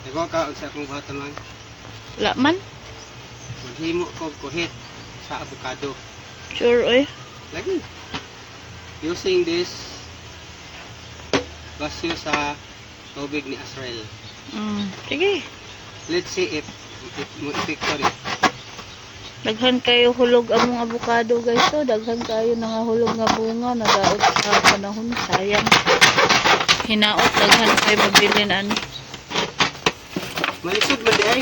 Ikaw ka sa akong buhaton man. Wala man. Maghimo ko kuhit sa avocado. Sure, oy. Lagi. Using this basyo sa tubig ni Azrael. Sige. Let's see if mo epekto ni. Daghan kayo hulog among avocado, guys. So, daghan kayo nangahulog nga bunga nadaot sa panahon, sayang. Hinaot daghan kayo mabilin ani. Malisod man di ay.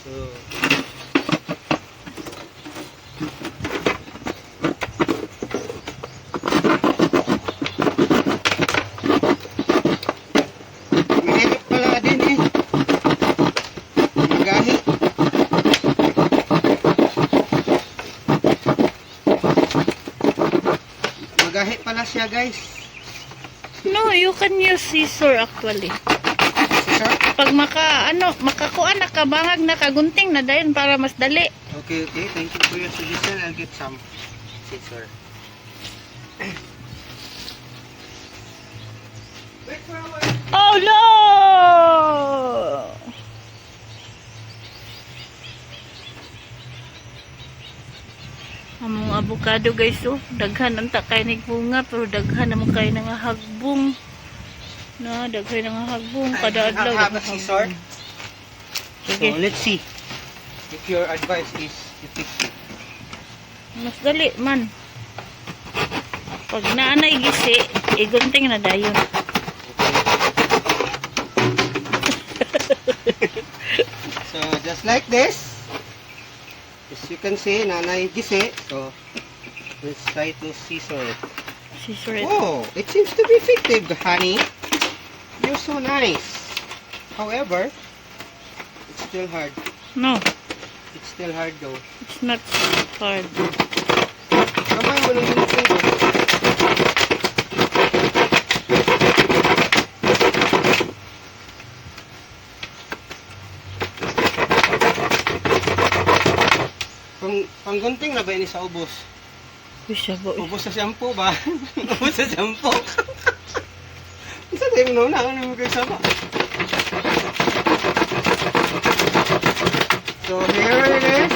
So, mahirap pala din eh. Magahi. Magahi pala siya, guys. No, you can use scissor actually. Sir? Pag maka ano, makakuan na ka, bangag na kagunting na dayon para mas dali. Okay. Thank you for your suggestion. I'll get some scissor. Wait for a while. Oh no! Among avocado, guys, oh, daghan ang takay ni bunga pero daghan naman kay nga hagbong. Na daghan nga hagbong kada adlaw. I have a Daghang scissor. hagbong. Sige, So, let's see if your advice is effective. Mas dali man. Pag naanay gisi, igunting na dayon. So, just like this. As you can see, nanay gisi. So, let's try to scissor it. Scissor it. Oh, it seems to be effective, honey. You're so nice. However, it's still hard. No, It's still hard though. It's not hard. Kamay mo lang gunting ko. Panggunting na ba ini sa ubos? Uy, siya ba? Ubos sa shampoo ba? Ubos sa shampoo. Sa tayo mo na, ano mo kayo sama? So here it is.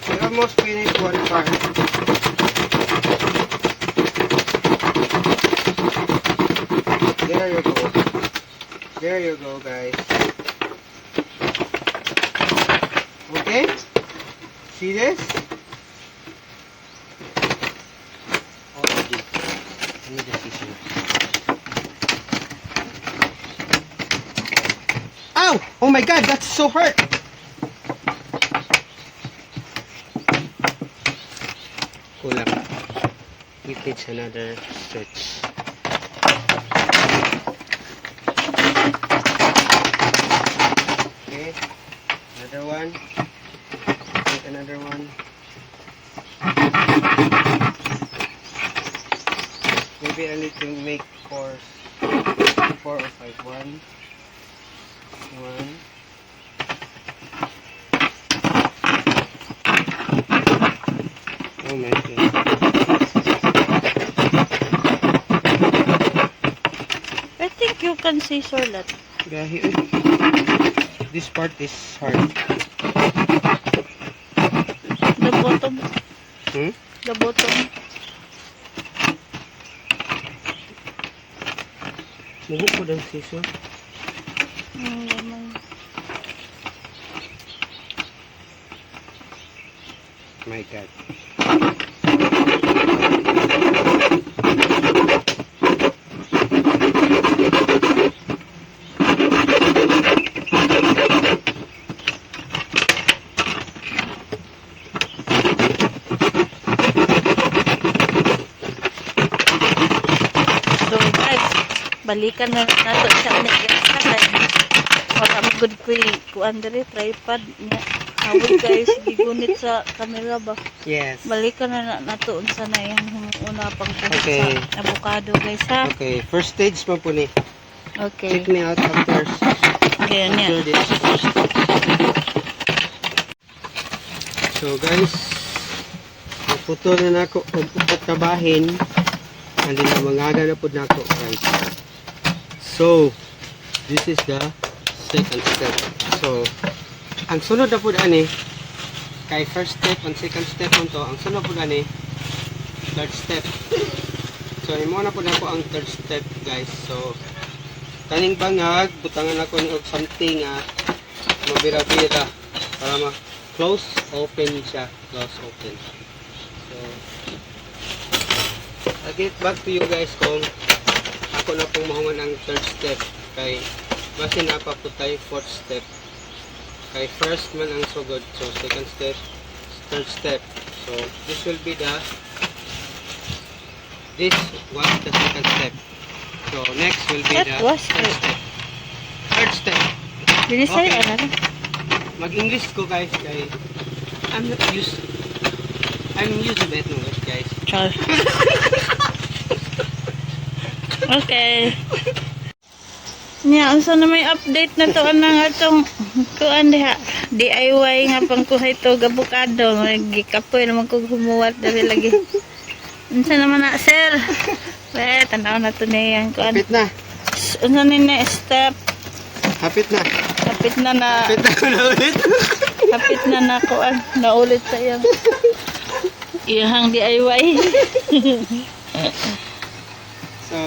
We almost finished one part. There you go. There you go, guys. Okay? See this? Oh, okay. I need a scissor. Ow! Oh my God, that's so hurt! Kulang. It needs another stretch. Okay. Another one. Take another one. Maybe I need to make four or five. One, one. Oh my God. I think you can scissor that. Gahi, eh. This part is hard. The bottom. Hmm? The bottom. Mugo ko ng scissor. Gamay. My God. So guys, balikan na nato sa ulit, guys. Kay wala mo gud koy kuan diri, tripod niya. Hawi guys, gigunit sa camera ba. Yes. Balikan na nato unsa na iyang una pang sa avocado, guys, ha. Okay, first stage man po ni. Okay. Check me out after, Okay, niya. after this first. So guys, naputol na nako og upat ka bahin. And then mangaga na pud nako, guys. So, this is the second step. So, ang sunod na pud ani kay first step and second step man to, ang sunod pud ani third step. So, imo na pud nako ang third step, guys. So, kaning bangag butangan ako ni og something nga mabira-bira para ma close open siya, close open. So I'll get back to you guys kung ako na pong mahuman ang third step kay basin na pa po tayo fourth step, kay first man ang sugod. So second step, third step. So this will be the this was the second step. So next will be That the was third it. step, third step. Binisay, Okay. ano? Mag-English ko, guys, kay I'm not used I'm used to it, no, guys. Char. Okay. Nya, unsa na may update na to anang atong kuan diha? DIY nga pangkuhay to avocado, gikapoy naman kog humuwat dali lagi. Unsa naman na, sir? We, tanaw na to niyan kuan. Hapit na. Unsa ni next step? Hapit na. Hapit na na, Hapit na ko na ulit. Hapit na na kuan, naulit sa iyang iyang DIY. So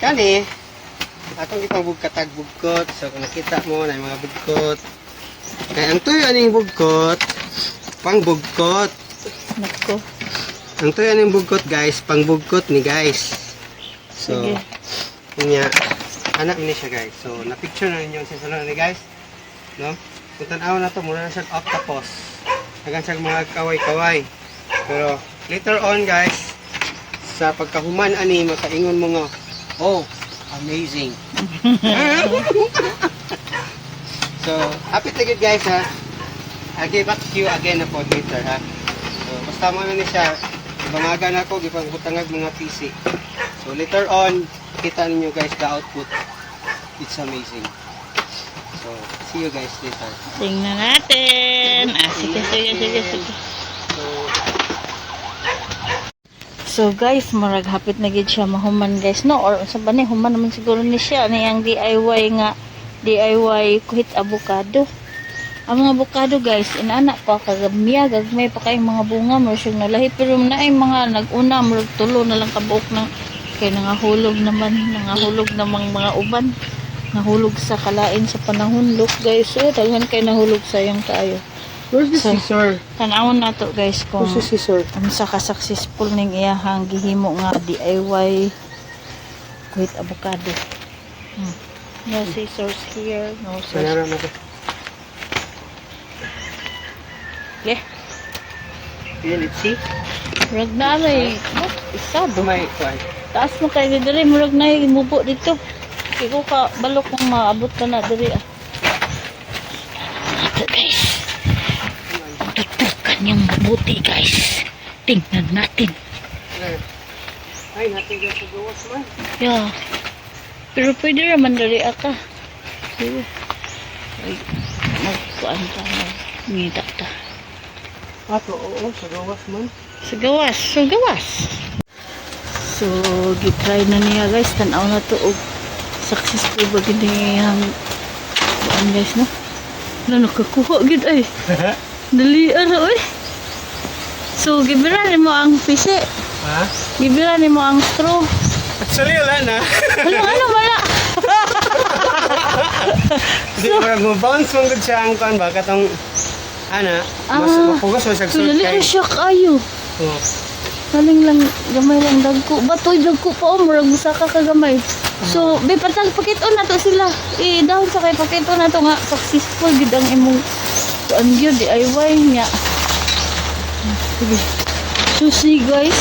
kani atong ipangbugkatag bugkot. So kung nakita mo na yung mga bugkot, kay ang tuyo aning bugkot, pangbugkot. Nako. Ang tuyo aning bugkot, guys, pangbugkot ni, guys. So Sige. nya anak ni siya, guys. So na picture na ninyo sa salon ni, guys, no? Kung tan-aw na to, mura na siya octopus. Dagan siya mga kaway-kaway, pero later on, guys, sa pagkahuman ani, makaingon mo nga, "Oh, amazing." So happy to get, guys, ha. I'll get back to you again na po later, ha. So basta mo na ni siya, bangaga na ako gipangbutangag mga PC. So later on, kita ninyo, guys, the output. It's amazing. So see you guys later. Tingnan natin. Ah, sige, sige, sige, sige. So So guys, murag hapit na gid siya mahuman, guys, no? Or unsa ba ni, human naman siguro ni siya ni ang DIY nga DIY kuhit avocado. Ang mga avocado, guys, inaana pa kagamiya gagmay pa kay mga bunga mo siyang nalahi, pero naay mga nag-una murag tulo na lang kabuok na kay nangahulog naman, nangahulog namang mga uban, nahulog sa kalain sa panahon. Look, guys, oh, daghan kay nahulog, sayang kaayo. Where's the So, scissor? Tan-awon nato, guys, kung Where's the scissor? unsa ka successful ning iyahang gihimo nga DIY with avocado. No scissors here, no scissors. Manara na to. Yeah. Okay, let's see. Murag na may oh, isa do. May kuan. Taas mo kay diri, murag na mubo dito. Kay ko ka balok kung maabot ka na diri ah. Ito, guys. Tutukan yung mabuti, guys. Tingnan natin. Ay, natin dyan sa gawas man. Yeah. Pero pwede raman dali ka. Sige. Ay, magkuan ta, ngita ta. Ato, oo, sa gawas man. Sa gawas, sa gawas. So, gitry na niya, guys. Tanaw na to og successful ba gid ang kuan, guys, no? Na nakakuha gid ay. Dali ara oy. So, gibira nimo ang pisi. Ha? Gibira nimo ang straw. Actually, wala na. Ano ano wala? Di, murag mo bounce man gud siya ang kuan ba katong ana, mas Ah. mapugos man siya So, dali kay. ra siya kaayo. Oh. Kaling lang, gamay lang dagko. Batoy dagko pa oh, murag musaka ka gamay. So, be patag pakit-on na to sila. Eh, dahon sa kay pakit-on na to nga successful gid ang imong kuan gyud DIY niya. Sige. So see, guys,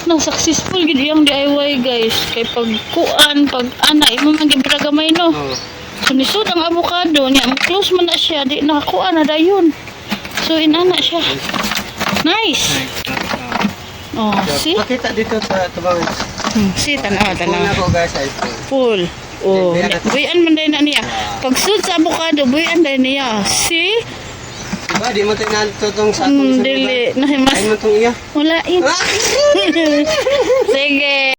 na successful gid iyang DIY, guys. Kay pag kuan, pag ana imo man gid gamay, no. Oh. So nisud ang avocado niya, close man na siya, di nakakuha na dayon. So inana siya. Nice. Oh, see? Pakita dito sa tubang. See, tanaw, Full na tanaw. ko, guys, ay full. Full. Oh, Buyan na to. buyan man din na niya. Pag sud sa avocado, buyan din niya. See? Ba, di mo tayo nalito sa atong isang Dili lugar. na mas Ay mo tong iya. wala yun. Sige.